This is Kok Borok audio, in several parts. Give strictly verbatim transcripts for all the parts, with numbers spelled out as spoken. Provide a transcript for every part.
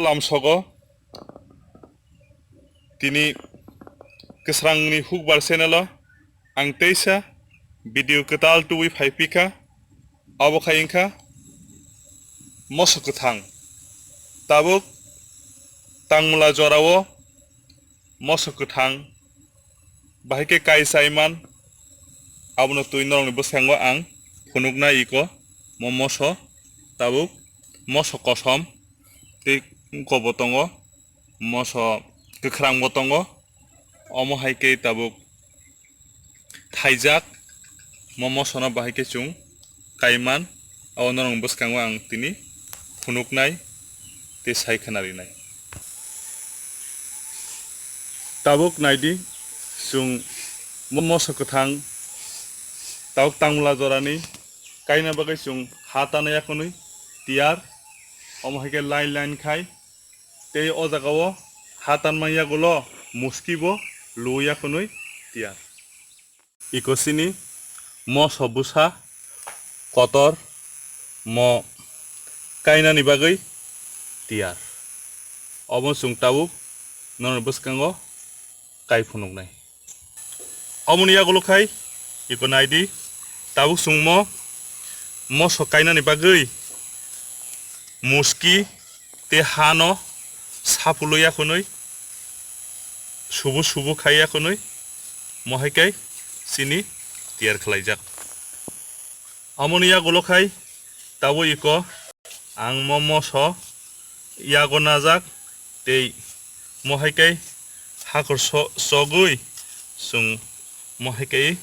Lamsogo tini kwsrangni hukbar channel o ang teisa video kwtal tubui phai phikha. Abo khai wngkha moso kwthang. Tabuk tangmula jorao moso kwthang bahai khe kai chaiman, abono twi norokni bwskango ang phunuknai iko. Mo moso tabuk moso kosom tei wngkokbo tongo, moso kwkhrangbo tongo. Omo hai khe tabuk thaijak, mo mosono bahai khe chwng kaiman, abo norokni bwskango ang tini phunuknai tei sai khwna rinai. Tabuk naidi, chwng mo moso kwthang tabuk tangmula jorani kaina bagwi chwng ha tanai yakhwnwi tiyar, omo hai khe line line khai tei o jagao ha tanmani yagulo muski bo luwi yakhwnwi tiyar. Iko chini moso bwsa kotor mo kainani bagwi tiyar. Obo chwng tabuk norokni bwskango kai phunuknai. Omoni yagulo khai iko naidi, tabuk chwng mo moso kainani bagwi muski tei hano sapului yakhwnwi, subu subu khai yakhwnwi, mo hai khe chini tiyar khlaijak. Amoni yagulo khai tabuk iko ang mo moso yago najak tei mo hai khe hakhor so-, sogwi chwng mo hai khe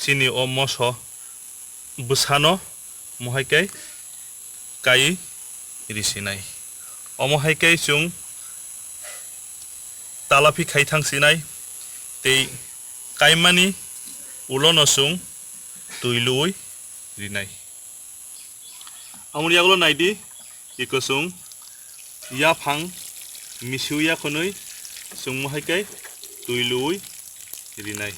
chini o moso bwsano mo hai khe kai risinai. Omo hai khe chwng talaphi khai thang sinai tei kaimani ulono chwng twi luwi rinai. Amoni yagulo naidi, iko chwng yaphang misiu yakhwnwi chwng mo hai khe twi luwi rinai.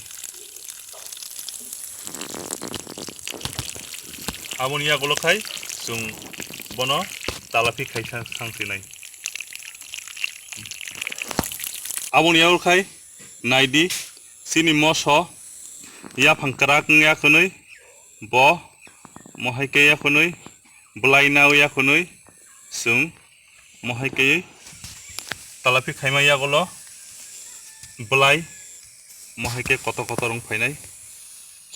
Aboni yagulo khai chwng bono talaphi khai thang, thang sinai. Aboni yagulo khai naidi, chini moso yaphang kwrak wngya khwnwi bo mo hai khe yakhwnwi bwlai nao yakhwnwi chwng mo hai khe talaphi khaima yagulo bwlai mo hai khe kotor kotor wng phainai.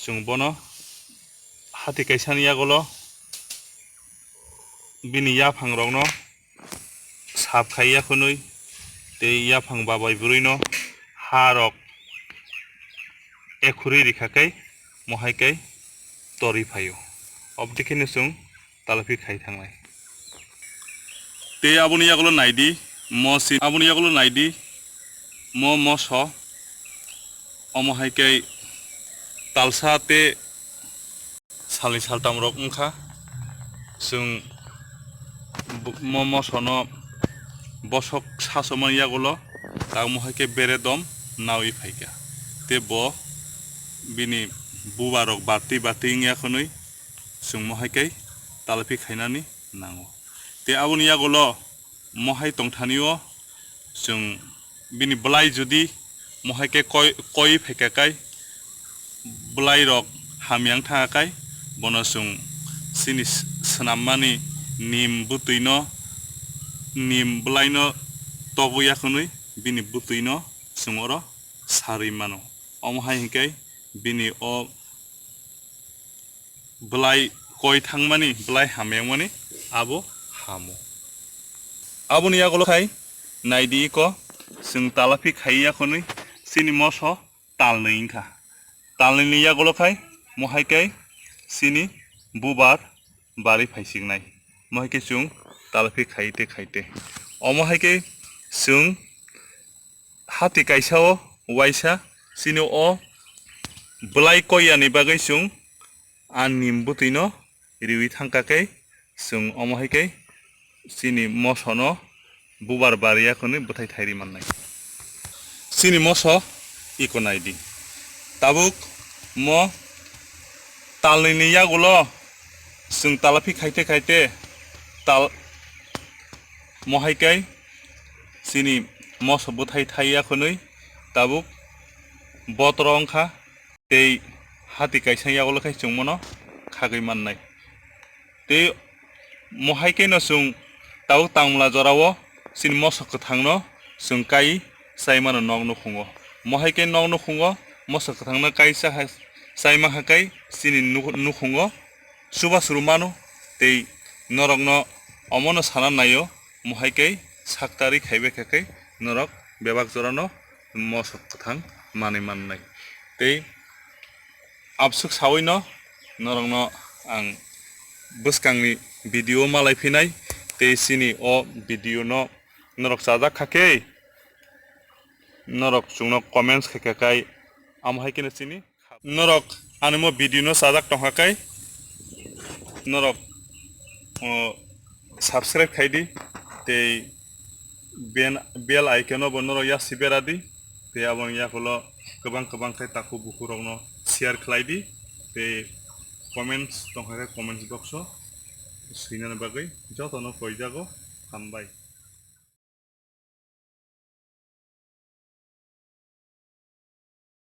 Chwng bono hati kaisani yagulo bini yaphangrokno sap khai yakhwnwi tei yaphang babai bwrwino harok ekhurwi rikha khe mo hai khe torwi phaio. Obwdikhe no chwng talaphi khai thangnai. Tei aboni yagulo naidi, mo si-, aboni yagulo naidi, mo moso, omo hai khe talsa tei salni saltam rok wngkha. Chwng bo-, mo mosono bosok sasomani yagulo tamo hai khe beredom nawi phaikha. Tei bo bini bubarok bartwi bartwi wngya khwnwi chwng mo hai khe talaphi khainani nango. Tei aboni yagulo mo hai tongthanio chwng bini bwlai jodi mo hai khe koi, koi phaikha kai bwlairok hamyang thangkha kai bono chwng chini s-, swnammani nim bwtwino, nim bwlaino togwi yakhwnwi bini bwtwino chwng oro sarwi mano. Omo hai hwnkhe bini o bwlai koi thangmani, bwlai hamyangmani abo hamo. Aboni yagulo khai naidi iko chwng talaphi khai yakhwnwi chini moso talnwi wngkha. Talnwini yagulo khai mo hai khe chini bubar barwi phaisiknai. Mo hai khe chwng talaphi khai tei khai tei. Omo hai khe chwng hati kaisa o waisa chini o bwlai koiyani bagwi chwng a nim bwtwino riwi thangkha khe chwng omo hai khe chini mosono bubar bariya khwnwi bwthai thairi mannai. Chini moso iko naidi. Tabuk mo talnwini yagulo chwng talaphi khaite khaite tal-, Mohai khe chini moso bwthai thai ya khwnwi tabuk botoro wngkha, tei hati kaisa yagulo khe chwng bono khagwi mannai. Tei mohai khe no chwng tabuk tangmla jorao chini moso kwthangno chwng kai chai mano nok nukhungo. Mohai khe nok nukhungo moso kwthangno kai cha-, chai mankha khe chini nuk-, nukhungo chubachu rw mano, tei norokno omono sana naio, mohai khe saktari khaibai kha khe norok bebak jorano moso kwthang manwi mannai. Tei abswk sawino norokno ang bwskangni video malai phinai, tei chini o video no norok chajak kha khe norok chwngno comments khai kha khe, amo hai kheno chini norok ani mo video no chajak tongkha khe norok, o, subscribe khai di, tei ben-, bell icon no bo norok yasi bera di, tei aboni yakulo kwbang kwbang khe takhuk bukhuk rokno share khlai di, tei comments tongkha khe comments box o swinani bagwi jotono koijago, hambai.